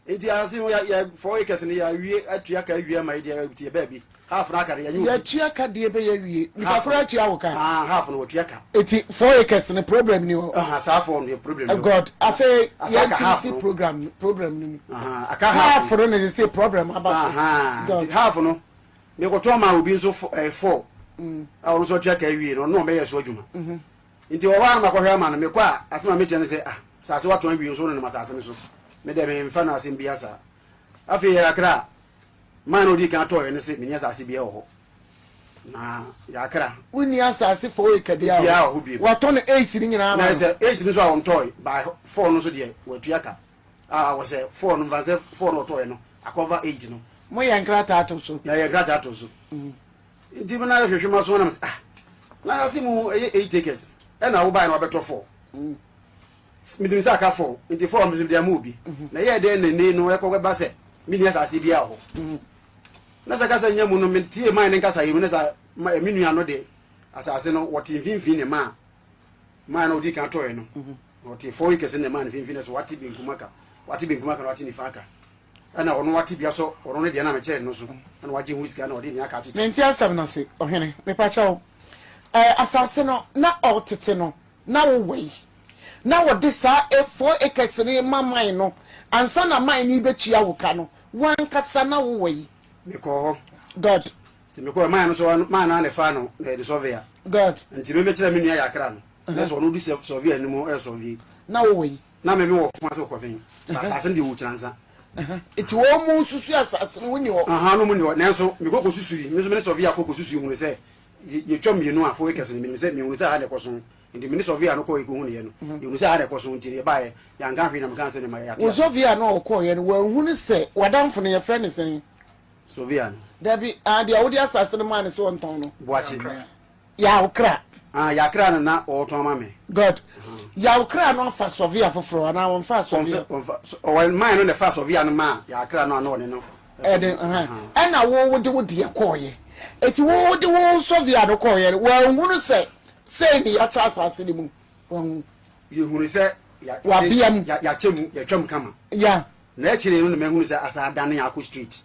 Nti ase no yɛ 4 acres no yɛawie atua ka awie ama yɛ deɛ yɛ baabi half no aka no yɛnyɛ obi. Yɛatua ka deɛ bɛyɛ awie nipa koro atua wo ka. Ah, half no wɔtua ka. Eti 4 acres no problem ni hɔ. Aha, saa 4 no yɛ problem ni hɔ. God afei yɛn ti si program problem no mu. Aha, aka half no na sɛ problem aba. Aha, nti half no mekɔtɔn maa obi nso 4 a ɔno nso atua ka awie no ɔno na ɔbɛyɛ so adwuma. Nti wɔ hɔ a na makɔhwɛ ama no, mekɔ a asɛm a mekyerɛ ne sɛ ah, asase watɔn awie nso wonenam asase no so. Me deɛ memfa no asɛm biara saa. Afei yɛ kakra a, man na ɔdii kan tɔɔeɛ no se menni asase biara wɔ hɔ. Na yɛakra. Wonni asase 4 acre biara wɔ hɔ bio. Watɔ no 8 no nyinaa ama no. Na sɛ 8 no nso a ɔntɔɔe, by 4 no nso deɛ watua ka. A wɔ sɛ 4 no mfa sɛ 4 no ɔtɔɔeɛ no akɔva 8 no. Moyɛ nkrataa to so. Yɛyɛ nkrataa to so. Nti me na hwehwɛ m'aso na me sɛ ah, na ase mu ɛyɛ 8 acres ɛna wobaeɛ na wabɛtɔ 4. Menim sɛ aka 4 nti 4 nso mede ama obi. Na ɛyɛɛ dɛn na ɛnɛ no ɛkɔ ba sɛ menni asase biara wɔ hɔ? Na sɛ kasa nya mu no metie man ne nkasa yɛ mu na sɛ me nua no de asase no wɔte mfimfini ne maa man no ɔdi kan tɔɛ no wɔte 4 acres ne maa no mfimfini na sɛ wate benkum aka, wate benkum aka na wate nifa aka. Ɛna ɔno wate bi asɔ ɔno ne deɛ na mekyerɛ no so ɛna wagye ho sika na ɔde nea aka akyekyɛ. Mente asɛm no ase, ɔhene. Mepakyɛ wo, ɛɛ asase no na ɔtete no na wowɔ yi na wɔde saa 4 acres no ma man no ansa na man no rebɛtua wo ka no, w'ankasa na wowɔ yi. Mekɔɔ hɔ. God. Nti mekɔɔ man no so man no a na ɛfaa no na yɛde surveyor. God. Nti me mekyerɛ me nua Yakra no na sɛ ɔno di surveyor no mu ɛyɛ survey. Na wowɔ yi. Na me mewɔ fo ase kɔben. Ba asase no deɛ wɔ Kyiransa. Nti wɔn mu susu asase no wonni hɔ. Ahaa no mu nni hɔ. Nanso mekɔ kɔsusu yi, me nso me ne surveyor kɔ kɔsusu yi hunu sɛ yɛtwa mmienu a 4 acres no, menim sɛ mehunu sɛ ha na ɛkɔso. Nti me ne surveyor no kɔɔ yɛkɔhunuiɛ no, yɛhunu sɛ ha na ɛkɔso nti yɛbaeɛ, yɛanka hwee na mekaa sɛ ne ma yɛate Wo aseɛ. surveyor no a ɔkɔeɛ no, wanhunu sɛ w'adamfo no yɛfrɛ no sɛn? Surveyor no. Dabi, ah, deɛ wode asase no maa no sɛ ɔntɔn no. Boakye. Yaw kra. Ah, Yakra no na ɔretɔn ama me. Good. Yaw kra no afa sɔvia foforɔ anaa wɔmfaa sɔvia? Ɔmfa, ɔwɔ man no na ɛfaa sɔvia no maa Yakra no a na ɔne no. Ɛde, ɛna wo wode wo deɛ kɔɔyɛ. Eti wo wode wo sɔvia no kɔɔyɛ no, wɔanhunu sɛ sei ne yɛakyɛ asase no mu. Wɔanhu. Yɛhunu sɛ Wabea mu. yɛakyɛ mu, yɛatwa mu kama. Ya. Na akyire no na mahunu sɛ asa adane akɔ straight.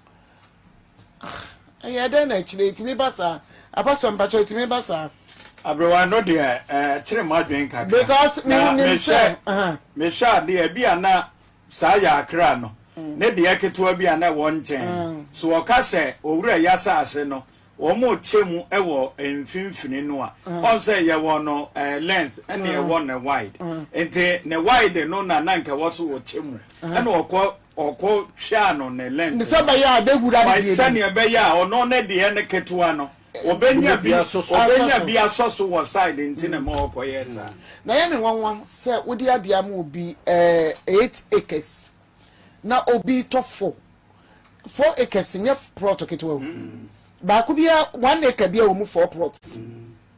Ɛyɛ dɛn na akyire etumi ba saa? Apostle mpakyɛ etumi ba saa? Aberewa no deɛ ɛkyere m'adwene kakra. Because me Na nim mehwɛ sɛ. mehwɛ adeɛ bi a na saa yɛ akra no ne deɛ ketewa bi a na ɛwɔ nkyɛn so ɔka sɛ owura yi asase no wɔn kyɛ mu wɔ mfimfini no a ɔn sɛ yɛwɔ no length ɛna yɛwɔ ne wide nti ne wide no na na nka ɛwɔ so wɔkyɛ mu ɛna ɔkɔ ɔkɔ twaa no ne length Ne sɛ bɛyɛ a bɛwura ne deɛ no mu. Sɛnea ɛbɛyɛ a ɔno ne deɛ no ketewa no ɔbɛnya bi ɔbɛnya bi asɔ so wɔ side nti na ɛma ɔkɔyɛɛ saa. Na ɛyɛ me nwanwa sɛ wode adeɛ ama obi 8 acres na obi tɔ 4. 4 acres nyɛ plot ketewa o. Baako biara 1 acre biara wɔ mu 4 plots.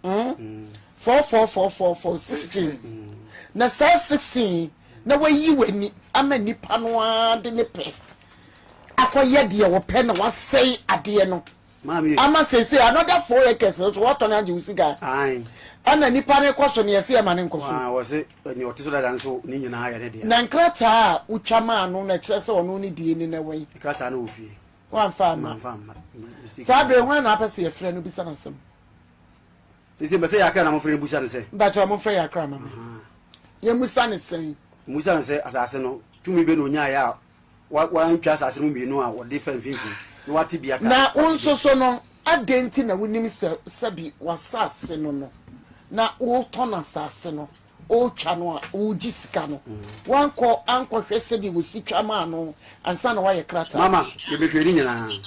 4 4 4 4 4 16. Na saa 16. Na wayi w'ani ama nipa no ara de ne pɛ akɔyɛ deɛ wɔpɛ na wasɛe adeɛ no. Ama seesei another 4 acres no so wɔatɔ no agye wo sika. Ɛna nipa no kɔ so no yɛse yɛma no nkɔ so. Wɔse nea ɔte so dada no so ne nyinaa yɛ ne dea. Na nkrataa a wotwa maa no na ɛkyerɛ sɛ ɔno ne die ni no ɛwɔ he? Nkrataa no wɔ fie. Woamfa amma? Mamfa amma. Saa bere hwan na apɛ sɛ yɛfrɛ no bisa no asɛm? Seesei mepɛ sɛ Yɛakra na mofrɛ no bisa no sɛ. Mpakyɛw momfrɛ Yɛakra ma me. Yɛmmisa no sɛn? Mmisa no sɛ asase no, tumi bɛ na onyaeɛ a wantwa asase no mu mmienu a wɔde fa mfimfini na wate bi aka. Na wo nso so no, adɛn nti na wonim sɛ sɛbi w'asase no no, na woretɔn asase no, woretwa no a, woregye sika no, woankɔ ankɔhwɛ sɛdeɛ wɔsi twa maa no ansa na woayɛ krataa? Mama, yɛbɛhwɛ ne nyinaa.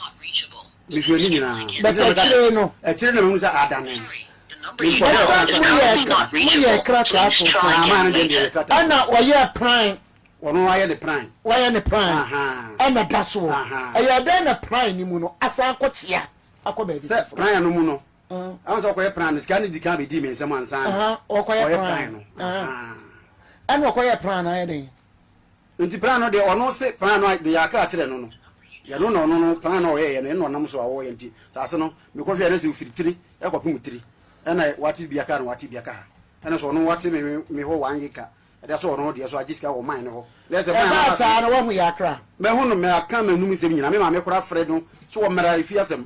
Mehwɛ ne nyinaa. But akyire no. Akyire na mehu sɛ adane. Ɛsɛ moyɛ moyɛ krataa to so. Ɛna wɔyɛɛ plan. Ɔno ayɛ ne plan. Wayɛ ne plan. Ɛna da soɔ. Ɛyɛ dɛn na plan no mu no asan akɔkyea akɔ baabi foforɔ? Sɛ plan no mu no, ahun sɛ ɔkɔyɛ plan no sika no di kan bɛdii me nsam ansa na ɔkɔyɛ plan no. Ɛna ɔkɔyɛ plan no ayɛ dɛn? Nti plan no deɛ ɔno se plan no deɛ yɛakra kyerɛ no no yɛno na ɔno no plan no ɔyɛyɛ no ɛna ɔnam so a ɔyɛ nti saase no mekɔhwɛ ɛna sɛ ofiri tiri ɛkɔpem tiri ɛna wate bi aka na wate bi aka ha ɛna sɛ ɔno wate me me hɔ one acre Ɛda so ɔno deɛ so agye sika wɔ man no hɔ. Na ɛsɛ man Ɛbaa saa no wahu Yakra? Mahu no maka m'anum nsɛm nyinaa. Me maame koraa frɛ no so wɔ mmara efi asɛm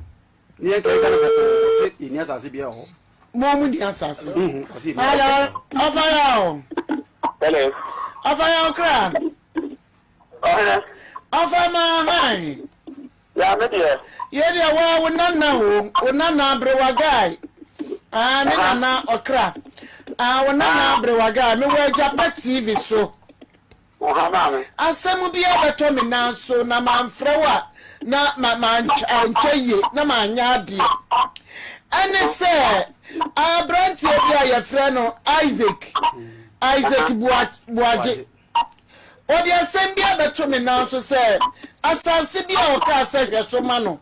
ne yɛn nka no bɔkɔɔ. Ɔse yɛnni asase biara wɔ hɔ. Mo mo nni asase. Mhm, ɔse yɛnni asase biara. Hello, Ɔfayaw. Hello. Ɔfayaw kra. Ɔhene. Ɔfa ma han. Ya me deɛ. Yei deɛ waa wo nana o, wo nana aberewa guy ah me nana ɔkra ah wo nana aberewa guy me wɔ Agyapa TV so. Asɛm bi abɛtɔ me nan so na manfrɛ wo a na ma mantwa yie na manyɛ adeɛ. Ɛne sɛ aberanteɛ bi a yɛfrɛ no Isaac Isaac Boagye. Ɔde asɛm bi abɛto me nan so sɛ asase bi a ɔkaa sɛ hwɛ so ma no,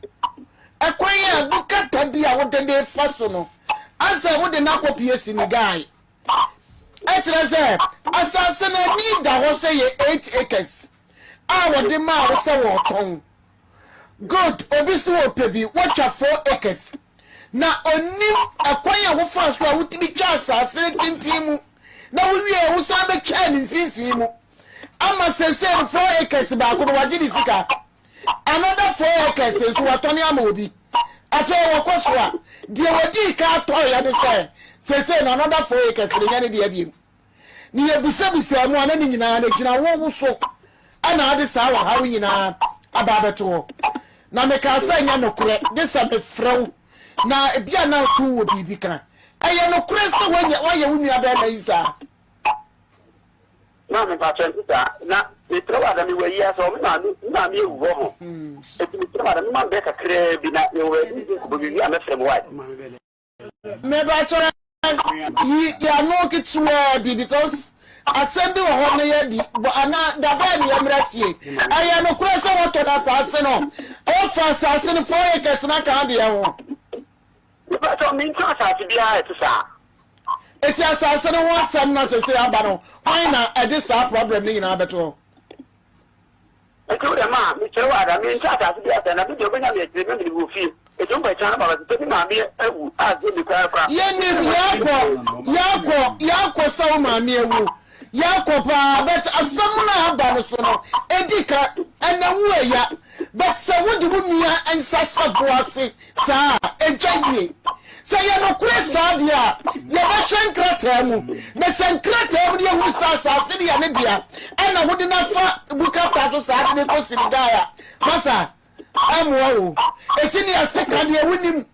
ɛkwan a bukata bi a wode no refa so no, asɛ wode no akɔpue Senegal. Ɛkyerɛ sɛ asase no ani da hɔ sɛ yɛ 8 acres a wɔde maa wo sɛ wɔretɔn. Good, obi so wɔpɛ bi, wɔtwa 4 acres. Na onim ɛkwan a wofaa so a wotumi twa asase no tenten mu na wowie wosan bɛtwaa ne mfimfini mu ama seesei no 4 acres baako no wagye ne sika, another 4 acres nso watɔne ama obi. Afei wɔkɔ so a deɛ wɔdii ka atɔeɛ ne sɛ seesei no another 4 acres no nyɛ ne deɛ biom. Ne yɛbisabisaa mu a na ne nyinaa no gyina wo wo so ɛna ade saa ɔhaw nyinaa aba abɛto hɔ. Na mekaa sɛ ɛnyɛ nokorɛ gye sɛ mefrɛ wo na ebia na nso wɔ biribi ka. Ɛyɛ nokorɛ sɛ woanya woayɛ wo nua bɛrima yi saa? Maame mpakyɛ nte saa na metrɛ wo ada mewɔ ayi ase ɔ me maame me maame awu hɔ ho eti metrɛ wo ada mema me bɛ kakraa bi na mewɔ baabi di nkɔbɔ mewie a mɛfrɛ mo wae. Mebakyɛ yi yano ketewaa bi because asɛm bi wɔ hɔ no yɛ di bɔ ana dabɛn ne yɛmmra fie. Ɛyɛ nokorɛ sɛ wɔtɔ no asase no ɔfa asase no 4 acres no aka adeɛ ho? Mebakyɛ mentɔ asase biara ɛte saa. Eti asase no ho asɛm no sese aba no hwan na ɛde saa problem no nyinaa bɛto hɔ? Enti wo deɛ ma mekyerɛ wo ada, mente asase bi asɛe, na me deɛ wobɛnya me akyire, na menim wɔ fie. Enti wo mpakyɛ no ma bɛte sɛ me maame awu a sɛ me koraa koraa. Yɛnim, yɛakɔ, yɛakɔ, yɛakɔ sɛ wo maame awu, yɛakɔ paa, but asɛm no a aba no so no, ɛdi ka, ɛna wu ɛya, but sɛ wode wo nua nsa hyɛ bo ase saa a, ɛntwa yie. Sɛ ɛyɛ nokorɛ saa deɛ a, yɛbɛhwɛ nkrataa mu, na sɛ nkrataa mu no yɛhunu sɛ asase no yɛ ne dea, ɛna wode no afa bukata so saa de no kɔ Senegal a, masa, ɛmmoa wo. Eti nea sika deɛ wonim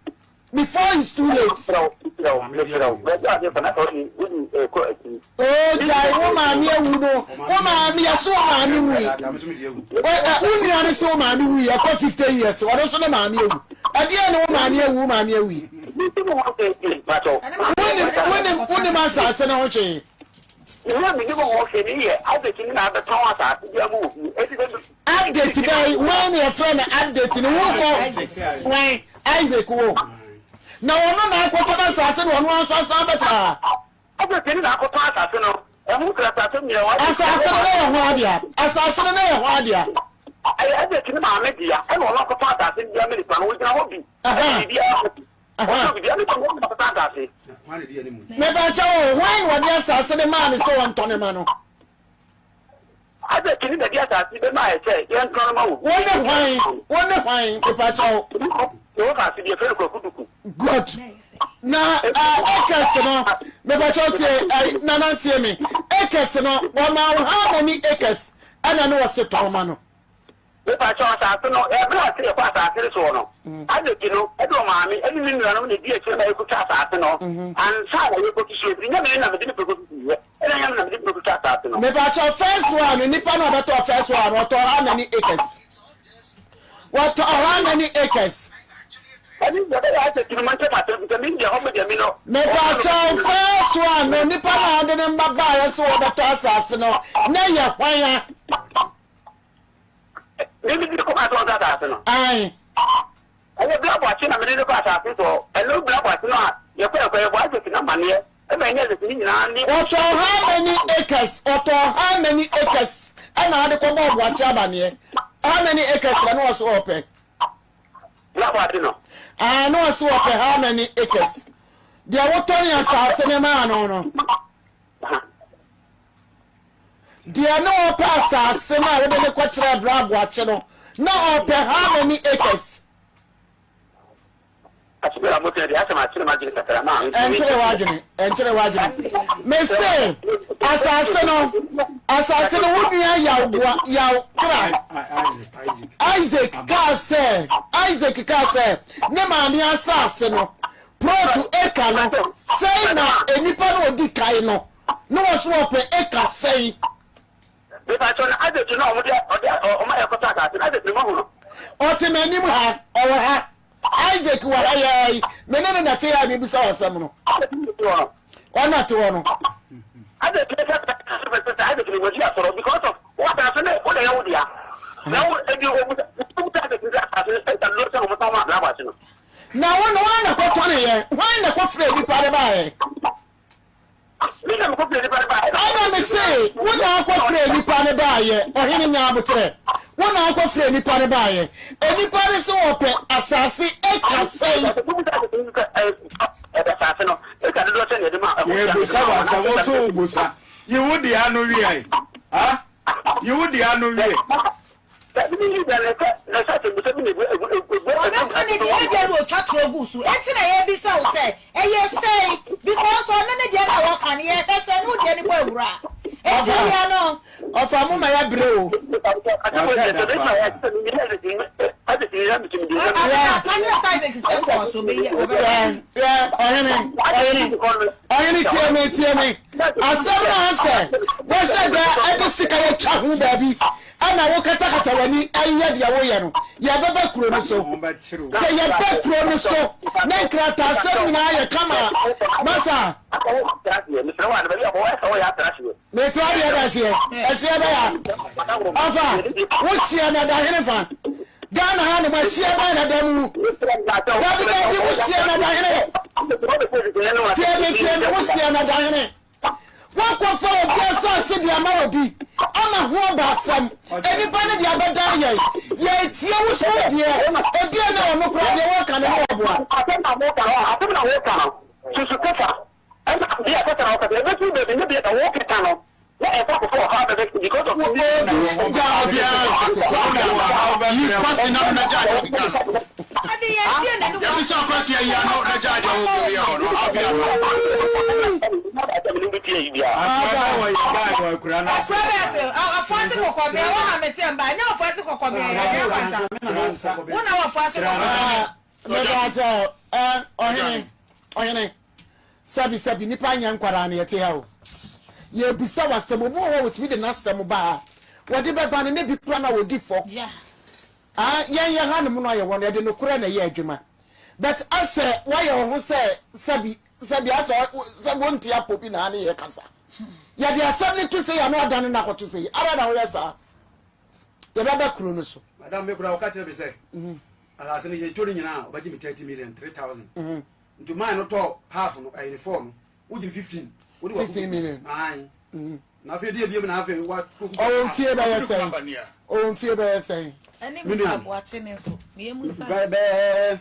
before it's too late. Mesrɛ wo, mesrɛ wo, mesrɛ wo, baabi a wode kɔ na sɛ wode wode ɛkɔ akyiri. Oh gyae wo maame awu no, wo maame yɛse wo maame wui, wo nua no se wo maame wui ɛkɔ 50 years ɔno nso ne maame awu, ɛdeɛn ne wo maame awu wo maame awui? Wonim wonim wonim asase no ho hwee. Update bɛn wan na yɛfrɛ no update no wokɔ wan Isaac wo na ɔno na akɔtɔ no asase na ɔno nso asan bɛtra. Update ni na akɔtɔ asase no. Ɛho kratasɛm nyinaa wɔ Asase no na yɛ hwan dea? Asase no na yɛ hwan dea? Ɛyɛ Isaac ne maame dea, ɛna ɔno akɔtɔn asase no de ama nipa no, ɔgyina hɔ bi, ɛna biribiara hɔ bi. Ɔtɔ biribiara, nipa no ɔno akɔtɔn asase. Mepakyɛw o, hwan na ɔde asase no maa no sɛ ɔntɔ no ma no? Isaac ne bɛde asase bɛmaa yɛ sɛ yɛntɔn no ma obi. Wo ne hwan? Wo ne hwan? Mepakyɛw. Yɛwɔ asase bi yɛfrɛ no Kwaku Duku. Good. Na uh, acres no, mepakyɛw tie, uh, nana tie me. Acres no, wɔma wo how many acres ɛna ne wɔse tɔn ma no? Mepakyɛw, asase no, ɛberɛ a sɛ yɛkɔ asase no soɔ no, Isaac no de ɔmaame ne ne nuanom na ɛdi akyire ma yɛkɔtwa asase no ansa na yɛkɔtu so, ɛfiri nyɛ me na mede me pɛ kɔtutuiɛ, ɛna nyɛ me na mede me pɛ kɔtwa asase no. Mepakyɛw, first one, nipa no ɔbɛtɔɔ first one no, ɔtɔɔ how many acres? Wɔtɔɔ how many acres? Ɛne deɛ ɛbɛyɛ Isaac no mantam asɛm, sɛ me deɛ hɔ me deɛ me no. Mepakyɛw, first one no, nipa no a ɔde ne mma baeɛ sɛ wɔbɛtɔ asase no, na ɛyɛ hwan a? Me me de kɔ asase ɔsɛ asase no. Ayi. Ɛyɛ bla bɔakye na mede ne kɔ asase so ɛno bla bɔakye no a yɛkɔ yɛkɔ yɛbɔ Isaac na maneɛ ɛma ɛnyɛ Isaac ne nyinaa ne. Ɔtɔɔ how many acres ɔtɔɔ how many acres ɛna ade kɔ bɔɔ boakye abaneɛ how many acres na ne wɔ so ɔpɛ. Bla bɔakye no. Ah ne wɔ so ɔpɛ how many acres deɛ wotɔ ne asase ne maa no no. Deɛ na ɔpɛ asase no a wode no kɔkyerɛɛ berɛ aboakye no, na ɔpɛ how many acres? Ɛnkyere w'adwene, ɛnkyere w'adwene. Mese asase no, asase no wo nua yaw boa yaw kra. Isaac kaa sɛ, Isaac kaa sɛ ne maame asase no, prɔto eka no, sɛn na nnipa no odi kan no. Ne wɔ so wɔpɛ eka sɛn? Mepakyɛw na Isaac no a wɔde ɔde ɔma yɛkɔtɔ asase no Isaac no moahu no? Ɔte m'anim ha, ɔwɔ ha. Isaac wɔ ha yɛɛ yi, me ne no na ɛte ha a mebisa wo asɛm no. Isaac no na ɛte hɔ no. Ɔno na ɛte hɔ no. Isaac no sɛ sɛ Isaac no wɔsi asɔrɔ because of wo asase no wo na ɛyɛ wo dea. Na wo ebi obusa obusa Isaac no sɛ asase no ɛnta dodoɔ sɛ wɔn tɔn ma abrabɔ ase no. Na wo no wɔn na kɔtɔneeɛ, hwan na kɔfrɛ nipa de baeɛ? Ɛna mese, Wo na wokɔfrɛɛ nnipa no baeɛ, ɔhene nya aboterɛ, wo na wokɔfrɛɛ nnipa no baeɛ. Nnipa no se wɔpɛ asase eka sɛn? Yɛbusa wo asɛm, wo so wobusa. Yi wo deɛ ano wie. Ha? Yi wo deɛ ano wie. Ɔbɛka ne deɛ ebia na otwa torɔ gu so enti na yɛbisa wo sɛ ɛyɛ sɛn because ɔno ne deɛ na wɔka no yɛhwɛ sɛ ne wo deɛ no bɔ awura enti wia no. Ɔfa mo ma yɛbrɛ o. Ɔhene ɔhene ɔhene tie me tie me asɛm no asɛ wɔhyɛ da ɛde sika yɛtwa ho baabi Ɛna wokatakata w'ani yɛ deɛ woyɛ no, yɛbɛba kuro no so. Sɛ yɛba kuro no so na nkrataasɛm nyinaa yɛ kama a, masa. Metra deɛ da hyeɛ, ɛhyeɛ bɛyɛ a. Ɔfa, wo hyeɛ na da hene fa. Ghana ha nom ɛhyeɛ bɛn na da mu. Dabi dabi wo hyeɛ na da hene. Tie me tie me wo hyeɛ na da hene. Woakɔfa obi asase de ama obi ama ho aba asɛm. Nnipa no de abɛdan yɛn. Yɛretie wo so wo deɛ, ebia na ɔno koraa deɛ wɔreka no na ɔboa. Asɛm na woka no, asɛm na woka no, susu kasa. Ɛna bia kasa na woka sɛ ɛbɛsi baabi ne bia na wokeka no na ɛkɔ akɔfa ɔhaw bɛbɛ because of. Obi da Yi kwasi na na gya deɛ ɔkeka no. Yɛbisa kwasi ayi ano na gya deɛ ɔyɛ hɔ no ɔhaw bi ama. Ɔhene, ɔhene, sɛbi sɛbi nipa nyɛ nkwadaa na yɛte ha o. Yɛbisa w'asɛm, obi wɔ hɔ a wɔtumi de n'asɛm ba ha, wɔde bɛba no ne bi kura na wɔdi fɔ. Ah yɛn yɛ hanom no a yɛwɔ no yɛde nokorɛ na ɛyɛ adwuma but asɛ woayɛ wo ho sɛ sɛbi sɛbi asɛ sɛ wonte apɔ bi na ne yɛ kasa yɛde asɛm no to sei a na wadane no akɔto sei ara na woyɛ saa yɛbɛba kuro no so. Madam me koraa ɔka kyerɛ me sɛ asase no yɛtɔ no nyinaa a ɔbɛgye me 30 million 3000 nti man no tɔ half no ɛyɛ ne four no wogye 15 wode 15 million. Ae. Na afei deɛ biem na afei wa. Ɔwɔ mfie bɛyɛ sɛn? Ɔwɔ mfie bɛyɛ sɛn? Ɛne Mr. Boakye ne nso. Bɛyɛ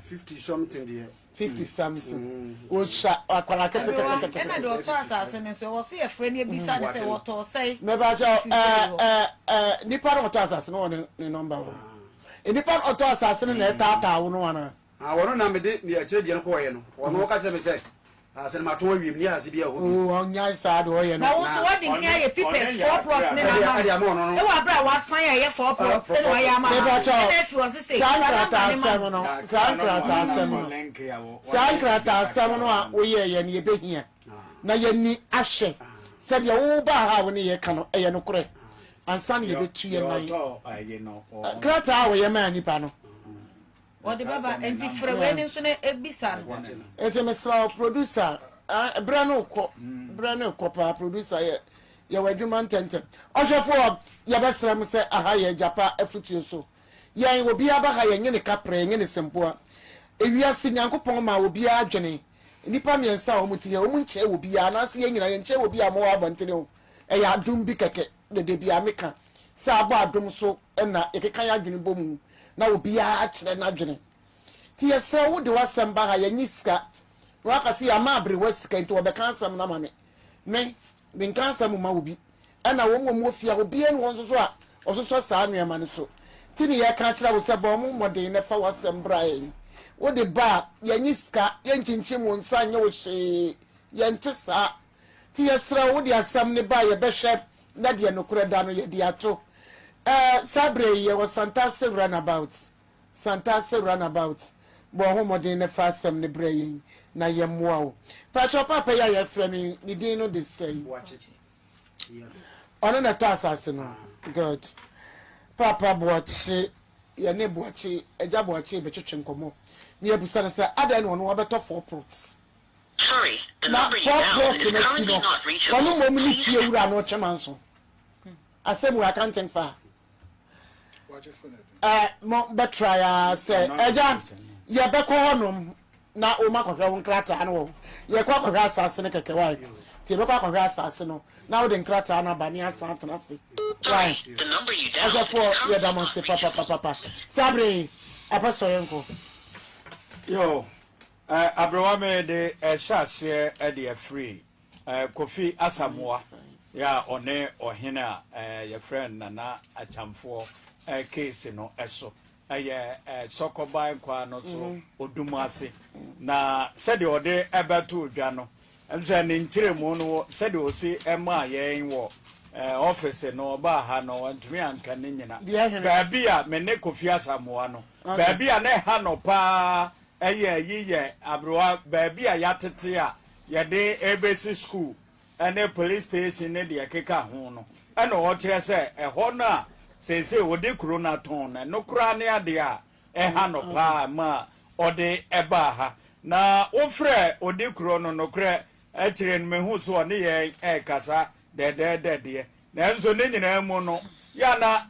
50 something deɛ. 50 something. Ɔhyɛ akwara ketekete. Ɛna deɛ ɔtɔ asase no nso ɛwɔ sɛ yɛfrɛ no ebisa ne sɛ wɔtɔ sɛn. Mɛbakyɛ ɛɛ ɛɛ nipa na ɔtɔ asase no wɔ ne ne nɔmba wɔ. Nipa na ɔtɔ asase no na ɛtaataa wo no ana. Ah wɔno na mede ne akyire deɛ no kɔɔyɛ no wɔno wɔka kyerɛ me sɛ asase no matɔn awie menni asase biara wɔ hɔ bio. Oh ɔnyae saa deɛ ɔyɛ no. Na wo nso wadi nkan ayɛ pipɛs four plot ne na ama no ɛwɔ abere a wasan a ɛyɛ four plot ɛna wayɛ ama no ɛna afi hɔ sese saa nkrataasɛm no saa nkrataasɛm no saa nkrataasɛm no a woyɛɛyɛ no yɛbɛhia na yɛni ahwɛ sɛdeɛ wobaa ha a wo ne yɛka no ɛyɛ nokorɛ ansa na yɛbɛtu yɛ nan krataa a wɔyɛ maa nipa no. Wɔde bɛba nti frɛ wei no nso na bisa no. Nti mesrɛ wo producer eh, berɛ no rekɔ berɛ no rekɔ paa producer yɛ yɛwɔ adwuma ntɛntɛm. Ɔhwɛfoɔ yɛbɛsrɛ mo sɛ aha yɛ Agyapa afutuo so. Yɛn obiara ba ha yɛnye ne kaprɛ yɛnye ne sempoa. Ewiase Nyankopɔn maa obiara adwene. Nnipa mmiɛnsa a wɔn te ha wɔn nkyɛɛ wɔ biara anaasɛ yɛn nyinaa yɛnkyɛɛ wɔ biara a wɔwɔ abɔntene o. Ɛyɛ adom bi kɛkɛ na da biara meka sɛ abɔ adom so na yɛkeka yɛn adwene bɔ mu na obiara kyerɛ n'adwene. Nti yɛsrɛ wo wode w'asɛm ba ha, yɛnnye sika. Na waka sɛ yɛama aberewa sika nti wɔbɛka asɛm no ama me. Me, menka asɛm mma obi. Ɛna wɔn a wɔwɔ fie ha, obiara nni hɔ nso so a ɔsosɔ saa nneɛma no so. Nti ne yɛreka akyerɛ wo sɛ bɔ wɔn mmɔden na fa w'asɛm bra yɛn. Wode ba a, yɛnnye sika, yɛnkyinkyim wo nsa nyɛ wo hwee. Yɛnte saa. Nti yɛsrɛ wo, wode asɛm no ba a, yɛbɛhwɛ na deɛ nokorɛ da no, yɛde ato. Ɛɛ, saa berɛ yi, yɛwɔ Santase Runabout. Santase Runabout. Bɔ wo ho mmɔden na fa asɛm no brɛ yɛn na yɛmmoa wo. Pakyɛw, paapa yi a yɛrefrɛ no yi, ne din no de sɛn? Ɔno na ɛtɔ asase no. Good. Paapa Boakye, yɛne Boakye, Agya Boakye rebɛtwetwe nkɔmmɔ na yɛabisa no sɛ, adɛn na ɔno wabɛtɔ four plots? Na four plot no akyi no, ɔno mmom ne fie wura no retwe manso. Asɛm wei, I can't think far. Eh, mo bɛtra ya sɛ agya yɛbɛkɔ hɔnom na wɔn akɔhwɛ wo nkrataa no wɔ hɔ. Yɛkɔ akɔhwɛ asase no kɛkɛ wae. Nti yɛbɛkɔ akɔhwɛ asase no na wode nkrataa no aba ne asan atena ase. Wae. Ɔhwɛfoɔ yɛda mo ase papapapapa. Saa bere yi, apɔstɔ yɛnkɔ. Yo, Aberewa me de ɛhyɛ aseɛ de afiri Kofi Asamoah yɛ a ɔne ɔhene a yɛfrɛ no Nana Akyamfoɔ case no so. Ɛyɛ Sɔkɔban kwan no so Odum ase. Na sɛdeɛ ɔde ɛbɛto dwa no, sɛ ne nkyerɛmu no sɛdeɛ ɔsi maa yɛn wɔ ɔfese no ɔbaa ha no wantumi anka ne nyina. Baabi a me ne Kofi Asamoah no, baabi a na ɛha no paa Ɛyɛ ayi yɛ aberewa baabi a yɛatete a yɛde rebɛsi sukuu ne police station ne deɛ ɛkeka ho no ɛna ɔkyerɛ sɛ ɛhɔ no a seesei ɔde kuro no atɔn no ɛno koraa ne adeɛ a ɛha no paa ma ɔde ɛbaa ha na wofrɛ ɔde kuro no nokorɛ akyire no mehu so ɔne yɛn ɛrekasa dɛdɛɛdɛ deɛ nanso ne nyinaa mu no yɛ na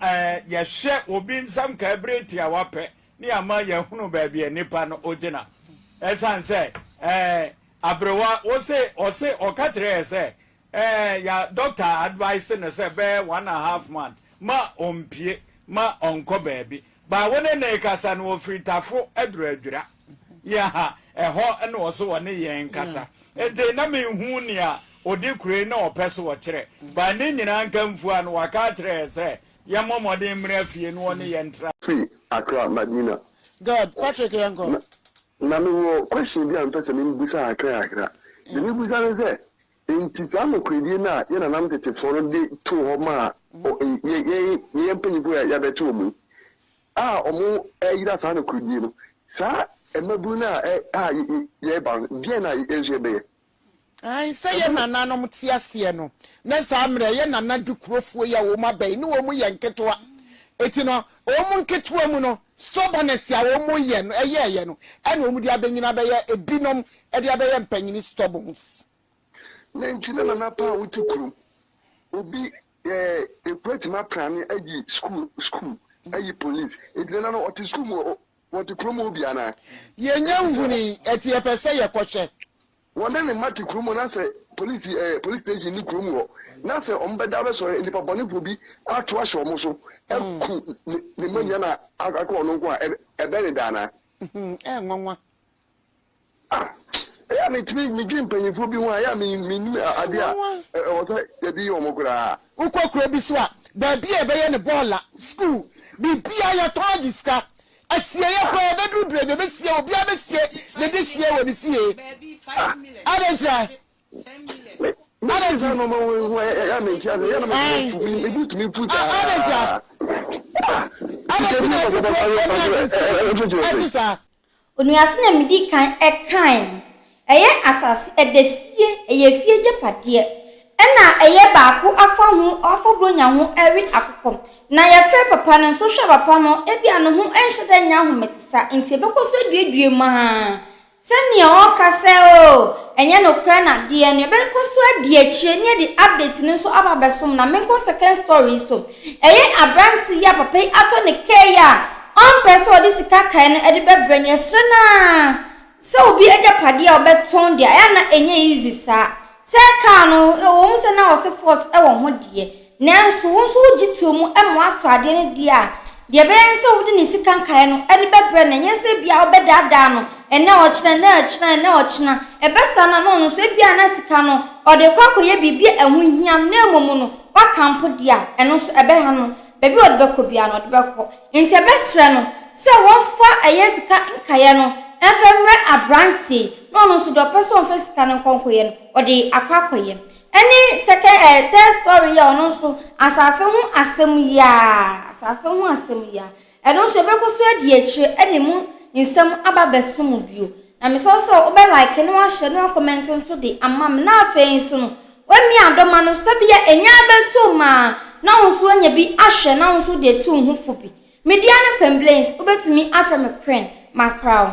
yɛhwɛ obi nsɛm ka ɛberɛ tiawa pɛ ne ama yɛahunu baabi a nipa no ogyina. Ɛsan sɛ ɛɛ aberewa wose ɔse ɔka kyerɛ yɛ sɛ ɛɛ ya doctor advice no sɛ bɛyɛ 1.5 month ma ɔmpie ma ɔnkɔ baabi. Ba wo ne ne kasa no ɔfiri tafo aduru adwira. Yɛ ha ɛhɔ na ɔse ɔne yɛn kasa. Nti na menhu nea ɔde kure na ɔpɛ so ɔkyerɛ. Ba ne nyinaa nkamfua no waka akyerɛ yɛ sɛ Yɛmmɔ mmɔden mmra fie na wɔne yɛn ntra. Firi Accra Madina. Good, Patrick yɛnkɔ. Na na me wɔ question bi a me pɛ sɛ me bisa kakra kakra. Deɛ me bisa ne sɛ, nti saa nokorɛdie no a yɛn nananom tetefoɔ no de too hɔ maa yɛn yɛn yɛn mpanyinfoɔ a yɛabɛto wɔn yi, a wɔn ɛreyera saa nokorɛdie no, saa mmabunu no a ɛ a yɛreba no, deɛn na yɛn nso yɛbɛyɛ? Aane, sɛ yɛn nananom te aseɛ no, na saa mmerɛ yɛn nana dukurofoɔ yi a wɔn aba yi ne wɔn yɛ nketewa, enti no wɔn nketewa mu no stubbornness a wɔn yɛ no ɛyɛɛyɛ no ɛna wɔn de abɛnyini abɛyɛ ebinom de abɛyɛ mpanyini stubborns. Na nti na nana paa wote kurom obi ɛɛ ekura tumi aprane ayi school school ayi police enti nana no ɔte school mu ɔte kurom hɔ bi anaa. Yɛnya nhunii ɛti yɛpɛ sɛ yɛkɔhwɛ. Wɔne ne mma te kurom hɔ na sɛ polisi ɛɛ police station ni kurom hɔ na sɛ wɔn bɛda bɛsɔre nnipa bɔnefoɔ bi ato ahyɛ wɔn so aku ne ne mma nyinaa na aka ɔno nko a ɛbɛ ne da anaa? Ɛyɛ nwanwa. Ah, ɛyɛ a metumi medwen mpanyinfoɔ bi ho a ɛyɛ a mennim adeɛ a ɛwɔ sɛ yɛde yɛ wɔn koraa. Wokɔ kuro bi so a, baabi a yɛbɛyɛ no bɔɔla, sukuu, biribiara yɛtɔn agye sika. Asieeɛ koraa ɛbɛduru berɛ bi ɛbɛsie obiara bɛsie ne dehyeɛ wɔ ne fie. Adɛn ntira? Adɛn nti? Adɛn ntira? Adɛn nti na ɛdu kuro ne ahemfie ɛte saa? Onua sɛnea midii kan kae no, ɛyɛ asase, ɛda fie, ɛyɛ fie agyapadeɛ, ɛna ɛyɛ baako afa ho, afa buronya ho ɛwe akokɔ. Na yɛfrɛ papa no nso, wohwɛ papa no, ebia ne ho nhyɛ da nyɛ ahomete saa, nti ɛbɛkɔ so aduadua mu ara. Sɛnea ɔka sɛ oh, ɛnyɛ nokorɛ na adeɛ no, yɛbɛkɔ so adi akyire na yɛde update no nso aba abɛsom. Na menkɔ second story yi so. Ɛyɛ aberante yi a papa yi atɔ ne kaa yi a ɔmpɛ sɛ ɔde sika kae no de bɛbrɛ no, yɛsrɛ no ara sɛ obi agyapadeɛ a ɔbɛtɔn deɛ, ɛyɛ a na ɛnyɛ easy saa. Sɛ kaa no, ɛwɔ mu sɛ na ɔse fault wɔ ho deɛ, nanso wo nso wogye too mu ma watɔ adeɛ no deɛ a, deɛ ɛbɛyɛ ne sɛ wode ne sika nkaeɛ no de bɛbrɛ no, ɛnyɛ sɛ ebia wobɛdaadaa no ɛnnɛ ɔkyena, ɛnnɛ ɔkyena, ɛnnɛ ɔkyena. Ɛba saa no a, na ɔno nso ebia na sika no ɔde rekɔ akɔyɛ biribi a ɛho hia no, na mmom no waka mpo deɛ a, ɛno nso ɛbɛha no. Baabi a ɔde bɛkɔ biara no, ɔde bɛkɔ. Enti ɛbɛsrɛ no sɛ wɔmfa ɛyɛ sika nkaeɛ no mfa mmrɛ aberanteɛ yi, na ɔno nso deɛ ɔpɛ sɛ ɔmfa sika no nkɔ nkɔyɛ no, ɔde akɔ akɔyɛ. Ɛne second ɛɛ third story yi a ɔno nso asase ho asɛm yi ara, asase ho asɛm yi ara. Ɛno nso yɛbɛkɔ so adi akyire de mu nsɛm aba abɛso mo bio. Na mesrɛ wo sɛ wobɛ like na wahyɛ na wakɔmɛnte nso de ama me. Na afei nso no, woamia adɔma no sɛbea ɛnya abɛto ma na wo nso woanya bi ahwɛ na wo nso wode atu wo ho fo bi. Me dea ne Queen Blaze, wobɛtumi afrɛ me Queen, makra wo.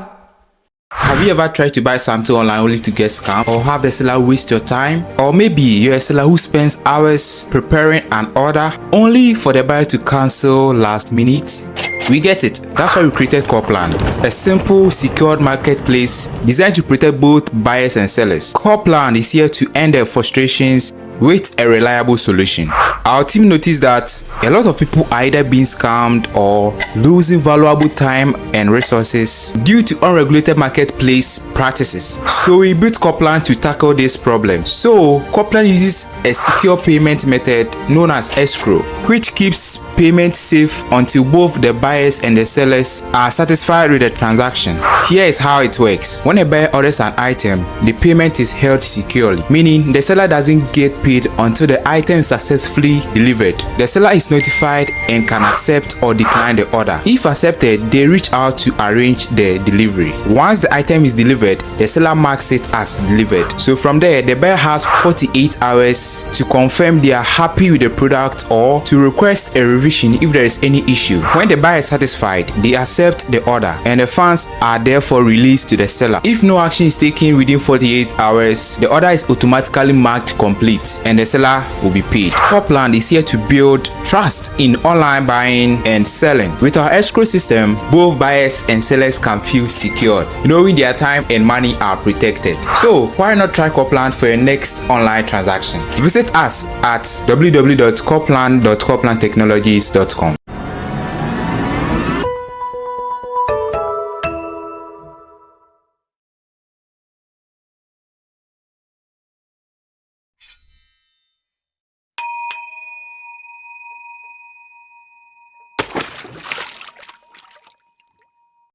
Have you ever tried to buy something online only to get scammed or have the seller waste your time? Or maybe you're a seller who spends hours preparing an order only for the buyer to cancel last minute? We get it. That's why we created Corplan, a simple, secured marketplace designed to protect both buyers and sellers. Corplan is here to end their frustrations with a reliable solution. Our team noticed that a lot of people are either being scammed or losing valuable time and resources due to unregulated marketplace practices. So we built Corplan to tackle this problem. So Corplan uses a secure payment method known as escrow, which keeps payment safe until both the buyers and the sellers are satisfied with the transaction. Here is how it works. When a buyer orders an item, the payment is held securely, meaning the seller doesn't get paid until the item is successfully delivered. The seller is notified and can accept or decline the order. If accepted, they reach out to arrange the delivery. Once the item is delivered, the seller marks it as delivered. So from there, the buyer has 48 hours to confirm they are happy with the product or to request a revision if there is any issue. When the buyer is satisfied, they accept the order and the funds are therefore released to the seller. If no action is taken within 48 hours, the order is automatically marked complete and the seller will be paid. Copland is here to build trust in online buying and selling. With our escrow system, both buyers and sellers can feel secure, knowing their time and money are protected. So why not try Copland for your next online transaction? Visit us at www.copland.coplandtechnologies.com.